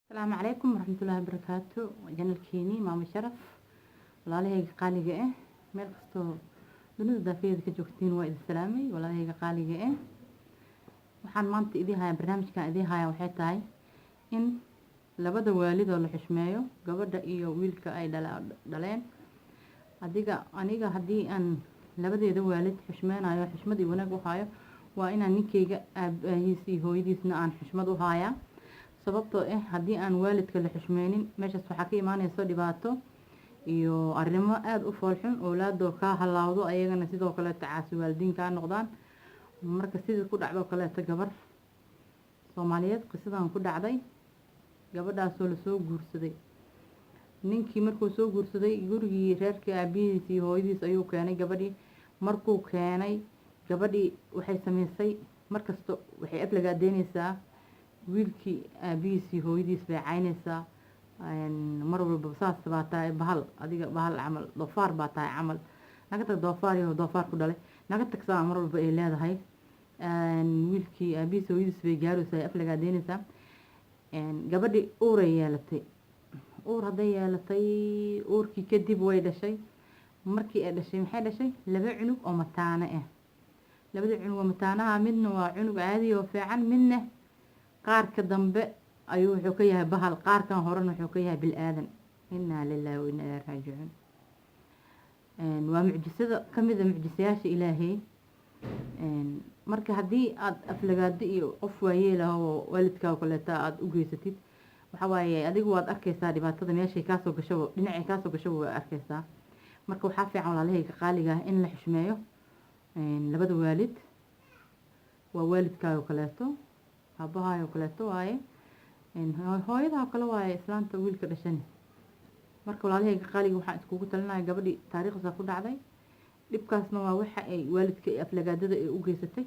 Asalaamu calaykum waraxmatullaahi wabarakaatu. Channelkeeni Maamo Sharaf, walaalahayga qaaliga ah, meel kastoo dunida daafeeda ka joogtiin, waa idin salaamay. Walaalahayga qaaliga ah, waxaan maanta idiin hayaa, barnaamijkan idiin hayaa waxay tahay in labada waalid oo la xushmeeyo, gabadha iyo wiilka ay dhaleen. Adiga, aniga, haddii aan labadeeda waalid xushmeynayo, xushmad iyo wanaag u hayo, waa inaan ninkeyga aabahiis iyo hooyadiisna aan xushmad u hayaa. Sababtoo ah haddii aan waalidka la xushmeynin, meeshaas waxaa ka imaaneyso dhibaato iyo arrimo aada u foolxun, owlaadoo kaa halaawdo, ayagana sidoo kaleeto caasi waalidiin kaa noqdaan. Marka sidii ku dhacdoo kaleeto gabar Soomaaliyeed, qisadan ku dhacday gabadhaasoo lasoo guursaday. Ninkii markuu soo guursaday, gurigii reerkii aabihiis iyo hooyadiis ayuu keenay gabadhii. Markuu keenay gabadhii, waxay sameysay, markasta waxay aflagaadeyneysaa wiilkii. Aabihiis iyo hooyadiis bay cayneysaa mar walba. "Saas baa tahay, bahal adiga, bahal camal, doofaar baa tahay camal, naga tag, doofaar iyo doofaar ku dhalay, naga tag." Saa mar walba ay leedahay. Wiilkii aabihiis hooyadiis bay gaaraysaa, aflagaadeyneysaa. Gabadhii uuray yeelatay. Uur hadday yeelatay, uurkii kadib way dhashay. Markii ay dhashay, maxay dhashay? Laba cunug oo mataano ah. Labada cunug oo mataanaha, midna waa cunug caadi oo fiican, midna qaarka dambe ayuu wuxuu ka yahay bahal, qaarkan horena wuxuu ka yahay bil-aadan. Innaa lilaahi wa innaa ilaahi raajicuun. Waa mucjisada ka mid a mucjisayaasha Ilaahay. Marka haddii aada aflagaado iyo qof waayeel ah oo waalidkaa oo kaleeta aada u geysatid, waxa waaye adigu waad arkeysaa dhibaatada meeshay kaasoo gashaba, dhinacay kaasoo gashaba waa arkeysaa. Marka waxaa fiican, walaalahayga qaaliga ah, in la xushmeeyo labada waalid. Waa waalidkaa oo kaleeto, aabahaay oo kaleeto waaye, hooyada oo kale waaye, islaanta wiilka dhashani. Marka walaalahayga qaaliga, waxaan iskugu talinaya, gabadhii taariikhdaasa ku dhacday, dhibkaasna waa waxa ay waalidka aflagaadada ay u geysatay.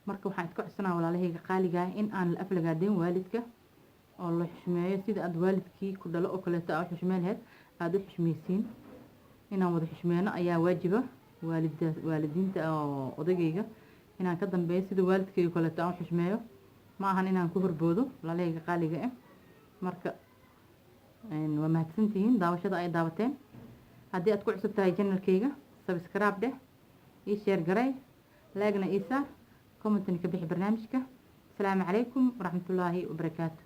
Marka waxaan iska codsanaya, walaalahayga qaaliga ah, in aan la aflagaadeyn waalidka oo la xushmeeyo. Sida aada waalidkii ku dhalo oo kaleeto aa u xushmeen lahayd, aada u xushmeysiin. Inaan wada xushmeyno ayaa waajiba. Waalida, waalidiinta oo odagayga inaan ka dambeeyo, sida waalidkayga kaleeto aan u xushmeeyo, ma ahan inaan ku horboodo, walaalahayga qaaliga ah. Marka waa mahadsantihiin daawashada ay daawateen. Haddii aad ku cusub tahay channelkayga, subscribe dheh, ii share garay, like-na ii saar, commentna ka bixi barnaamijka. Asalaamu calaykum waraxmatullaahi wabarakaatu.